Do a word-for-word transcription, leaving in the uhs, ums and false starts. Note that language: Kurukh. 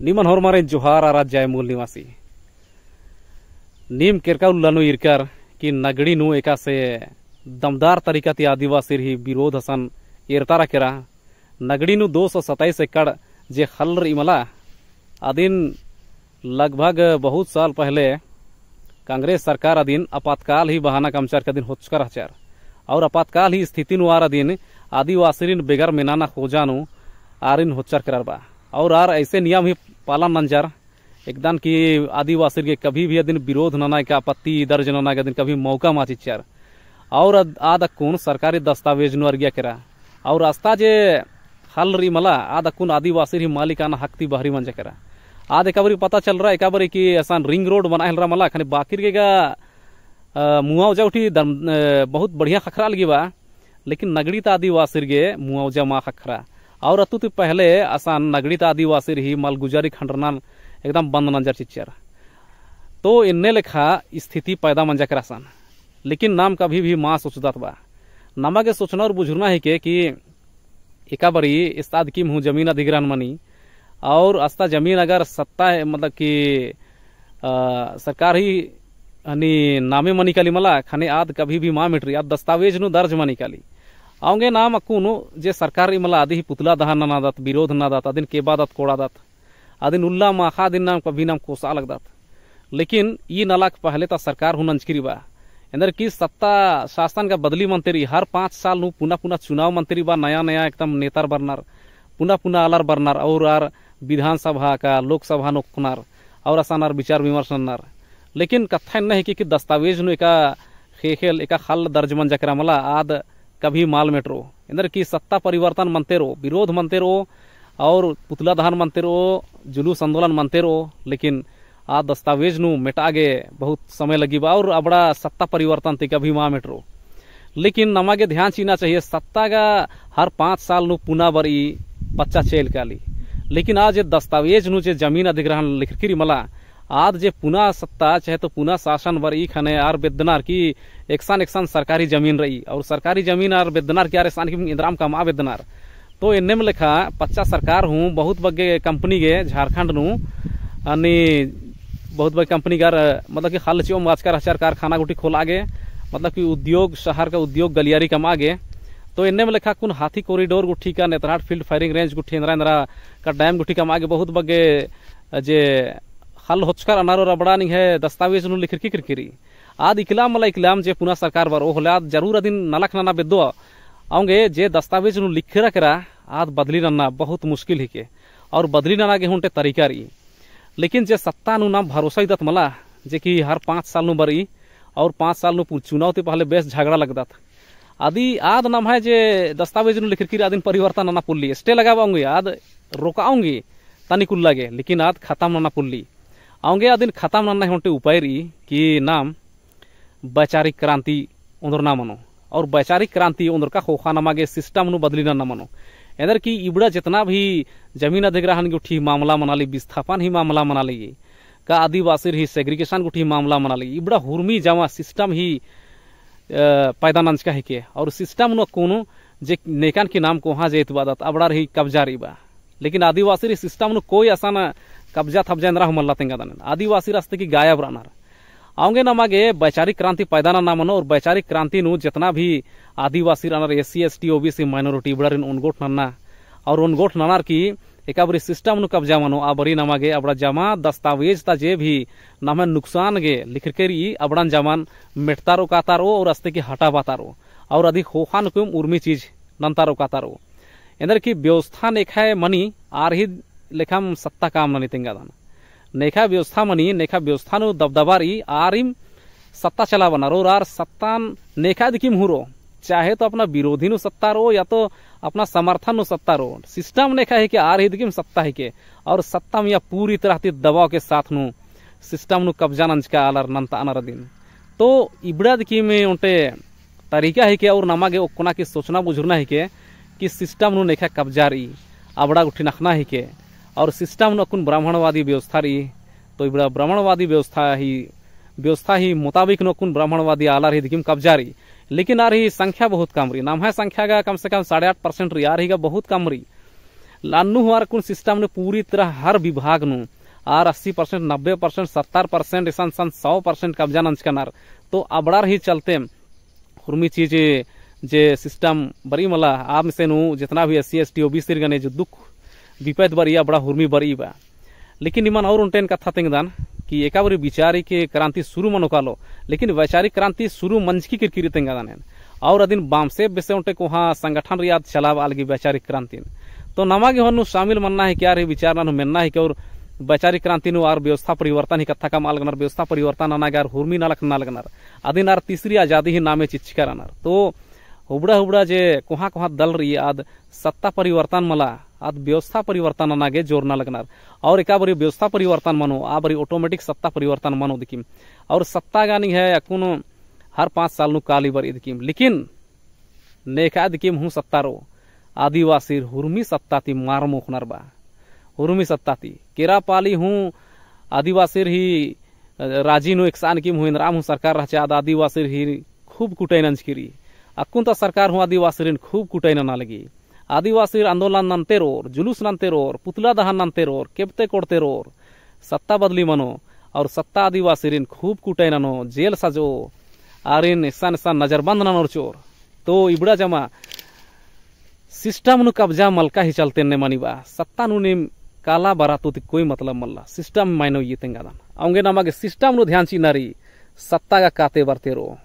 निमन होरमारिन जोहार अरा जय मूल निवासी। नीम केरका उल्ला नू ईरकर कि नगड़ी नू एकासे दमदार तरीका ती आदिवासिर ही विरोध असन एरतारा केरा। नगड़ी नू दो सौ सताईस एकड़ जे खल्ल रई मला, अदिन लगभग बहुत साल पहले कांग्रेस सरकार अदिन आपातकाल ही बहाना कमचर के अदिन होचकर रहचर। और आपातकाल ही स्थिति नू आर अदिन आदिवासिरिन बेगर मेनाना खोजा नू आरिन होचर केरर बा। और आर ऐसे नियम ही पालन नंजर, एकदन कि आदिवासिर गे कभी भी अदिन विरोध नना का, आपत्ति दर्ज नना का अदिन कभी मौका मा चिच्चर। और अद-, आद अक्कुन सरकारी दस्तावेज नू अरगिया केरा। और अस्ता जे खल्ल रई मला, आद अक्कुन आदिवासिर ही मालिकाना हक ती बहरी मंजा केरा। आद एका बारी पता चलरा, एका बारी कि असन रिंग रोड बनाए हेलरा मला, खने बाकिर गे गा, अ, मुआवजा उठी दम-, अ, बहुत बढ़िया ख़क्खरा लगी बा। लेकिन नगड़ी ता आदिवासिर गे मुआवजा मा ख़क्खरा। और अत्तु ती पहले असन नगड़ी ता आदिवासिर ही मलगुजारी खंडरना एकदम बंद नंजर चिच्चर। तो एन्ने लेखा स्थिति पैदा मंजा केरा असन। लेकिन नाम कभी भी मा सोचदत बा। नमा गे सोचना और बुझुरना हिके कि एका बारी इस्ताद किम हूँ जमीन अधिग्रहण मनी, और अस्ता जमीन अगर सत्ता है, मतलब कि, अ, सरकार ही हनी नामे मनी काली मला, खने आद कभी भी मा मेटरी, आद दस्तावेज नू दर्ज मनी काली। औंगे नाम अक्कुन जे सरकार रई मला, आदि ही पुतला दहन ननादत, विरोध ननादत, अदिन केबादत, कोड़ादत, अदिन उल्ला माखा, अदिन नाम कभी नाम कोसा लगदत। लेकिन ई नलख पहले ता सरकार हूँ नंजकी रई बा। एन्देर कि सत्ता शासन का बदली मनते रई, हर पाँच साल नू पुना पुना चुनाव मनते रई बा, नया नया एकदम नेतार बरनर, पुना पुना आलर बरनर, और आर विधानसभा का, लोकसभा नू ओक्कनर, और असानर विचार विमर्श नन्नर। लेकिन कत्था एन्ने हिके कि, कि दस्तावेज नू एका ख़ेख़ेल, एका खल्ल दर्ज मंजा केरा मला, आद कभी मल मेटरो। एन्देर कि सत्ता परिवर्तन मनते रओ, विरोध मनते रओ, और पुतला दहन मनते रओ, जुलूस आंदोलन मनते रओ, लेकिन आ दस्तावेज नू मेटा गे बहुत समय लगी बा, और अबड़ा सत्ता परिवर्तन ती कभी मा मेटरो। लेकिन नमा गे ध्यान चिअना चाहिए, सत्ता गा हर पाँच साल नू पुना बरई, पच्चा चेल काली। लेकिन आ जे दस्तावेज नू जे जमीन अधिग्रहण लिखरकी रई मला, आद जे पुना सत्ता, चाहे तो पुना शासन बरई, खने आर बेद्दनर कि एकसन एकसन सरकारी जमीन रई, और सरकारी जमीन आर बेद्दनर कि आर एकसन कि एन्दराम कमआ बेद्दनर। तो एन्नेम लेखा पच्चा सरकार हूँ बहुत बग्गे कंपनी गे झारखंड नू, अन्नी बहुत बग्गे कंपनी गर, मतलब कि खल्ल चिओम बाचका रहचर, कारखाना गुट्ठी खोलआ गे, मतलब कि उद्योग, शहर का उद्योग गलियारी कमआ गे। तो एन्नेम लेखा कुन हाथी corridor गुट्ठी का, नेतरहाट field firing range गुट्ठी, एन्दरा एन्दरा का dam गुट्ठी कमआ गे बहुत बग्गे जे खल्ल होचकर अनारो रबड़ा निंग्है दस्तावेज नू लिखरकी किरकिरी। आद इकलाम मला इकलाम जे पुना सरकार बरओ होले आद जरूर अदिन नलख नना बेद्दो। औंगे जे दस्तावेज नू लिखरा केरा आद बदली नन्ना बहुत मुश्किल हिके। और बदली नना गे हूँ ओन्टे तरीका रई। लेकिन जे सत्ता नू नाम भरोसा इदत मला, जे कि हर पाँच साल नू बरई, और पाँच साल नू पु-, चुनाव ती पहले बेस झगड़ा लगदत। अदी आद नम्है जे दस्तावेज नू लिखरकी रई अदिन परिवर्तन नना पोल्ली, stay लगाबआ ओंगी, आद रोकआ ओंगी, तनिक उल्ला गे, लेकिन आद खतम नना पोल्ली। औंगे अदिन खतम नन्ना हूँ ओन्टे उपाय रई कि नाम वैचारिक क्रांति ओन्दरना मनो। और वैचारिक क्रांति ओन्दरका ख़ोख़ा नमा गे system नू बदली नन्ना मनो। एन्देर कि इबड़ा जेतना भी जमीन अधिग्रहण गुट्ठी मामला मनाली, विस्थापन ही मामला मनाली, का आदिवासिर ही segregation गुट्ठी मामला मनाली, इबड़ा हुरमी जमा system ही, अ, पैदा नंजका हिके। और system नू अक्कुन जे नेकन की नाम कोहाँ जे इतबादत, अबड़ार ही कब्जा रई बा। लेकिन आदिवासिर ही system नू कोई असन कब्जा थब्जा एन्दरा हूँ मल्ला तेंगादन। आदिवासिर अस्ते कि गायब रअनर। औंगे नमा गे वैचारिक क्रांति पैदा नन्ना मनो और वैचारिक क्रांति नू जेतना भी आदिवासिर रअनर, SC, ST, OBC, minority इबड़ारिन ओनगोट नन्ना। और ओनगोट ननर कि एका बारी system नू कब्जा मनो, आ बारी नमा गे अबड़ा जमा दस्तावेज ता जे भी नम्है नुकसान गे लिखरके रई, अबड़न जमन मेटतारो कातारो और अस्ते कि हटाबातारो। और अदी ख़ोख़ा नुकुम उर्मी चीज नन्तारो कातारो। एन्देर कि व्यवस्था नेखय मनी आर ही लेखम सत्ता काम ननी तेंगादन। नेखा व्यवस्था मनी, नेखा व्यवस्था नू दबदबा रई, आरिम सत्ता चलाबअनर, और आर सत्तान नेखा दिकिम हूँ रओ, चाहे तो अपना विरोधी नू सत्ता रओ या तो अपना समर्थन नू सत्ता रओ। System नेखा हिके, आर ही दिकिम सत्ता हिके, और सत्ता मइय्याँ पूरी तरह ती दबाव के साथ नू system नू कब्जा नंजका आलर नन्ताअनर अदिन। तो इबड़ा दिकिम ओन्टे तरीका हिके और नमा गे ओक्कना की सोचना बुझुरना हिके कि system नू नेखा कब्जा रई, अबड़ा गुट्ठिन अख़ना हिके। और system नू अक्कुन ब्राह्मणवादी व्यवस्था रई, तो इबड़ा ब्राह्मणवादी व्यवस्था ही, व्यवस्था ही मुताबिक नू अक्कुन ब्राह्मणवादी आलर ही दिकिम कब्जा रई। लेकिन आर ही संख्या बहुत कम रई, नम्है संख्या गा कम से कम साढ़े आठ percent रई, आर ही गा बहुत कम रई। अन्नु हूँ आर कुन system नू पूरी तरह हर विभाग नू आर अस्सी percent, नब्बे percent, सत्तर percent, इसन सन सौ percent कब्जा नंजकनर। तो अबड़ार ही चलते हुरमी चीज जे system बरई मला, आम से नू जितना भी SC, ST, OBC गने जो दुख विपद बरई, अबड़ा हुरमी बरई बा। लेकिन निमन और ओन्टेन कत्था तेंगदन कि एका बारी विचारिक क्रांति शुरू मनो कालो, लेकिन वैचारिक क्रांति शुरू मंजकी किरकिरी तेंगदन एन। और अदिन बामसे बेसे ओन्टे कोहाँ संगठन रई आद चलाबआ लगी वैचारिक क्रांतिन। तो नमा गे हूँ अन्नु शामिल मन्ना है कि आर ही विचार नन हूँ मेन्ना है कि और वैचारिक क्रांति नू आर व्यवस्था परिवर्तन ही कत्था कमआ लगनर, व्यवस्था परिवर्तन नना गे आर हुरमी नलख नना लगनर। अदिन आर तीसरी आजादी ही नामे चिच्चका रअनर। तो हुबड़ा हुबड़ा जे कोहाँ कोहाँ दल रई आद सत्ता परिवर्तन मला, आद व्यवस्था परिवर्तन नना गे जोर नना लगनर। और एका बारी व्यवस्था परिवर्तन मनो, आ बारी automatic सत्ता परिवर्तन मनो दिकिम। और सत्ता गने है अक्कुन हर पाँच साल नू काली बरई दिकिम। लेकिन नेखा दिकिम हूँ सत्ता रओ, आदिवासिर हुरमी सत्ता ती मार मोख़नर बा। हुरमी सत्ता ती केरा पाली हूँ आदिवासिर ही, अ, राजी नू एकसन किम हूँ एन्दराम हूँ सरकार रहचा आद आदिवासिर ही खूब कुटई नंजकी रई। अक्कुन ता सरकार हूँ आदिवासिरिन खूब कुटई नना लगी। आदिवासिर आंदोलन नन्ते रओर, जुलूस नन्ते रओर, पुतला दहन नन्ते रओर, केबते कोड़ते रओर। सत्ता बदली मनो, और सत्ता आदिवासिरिन खूब कुटई ननो, जेल सजओ, आरिन एकसन एकसन नजरबंद ननोर चिओर। तो इबड़ा जमा system नू कब्जा मलका ही चलते ने मनी बा, सत्ता नू नीम काला बरआ तो ती कोई मतलब मल्ला, system मायने उइय्या तेंगदन। औंगे नमा गे system नू ध्यान चिअना रई, सत्ता गा काते बरते रओ।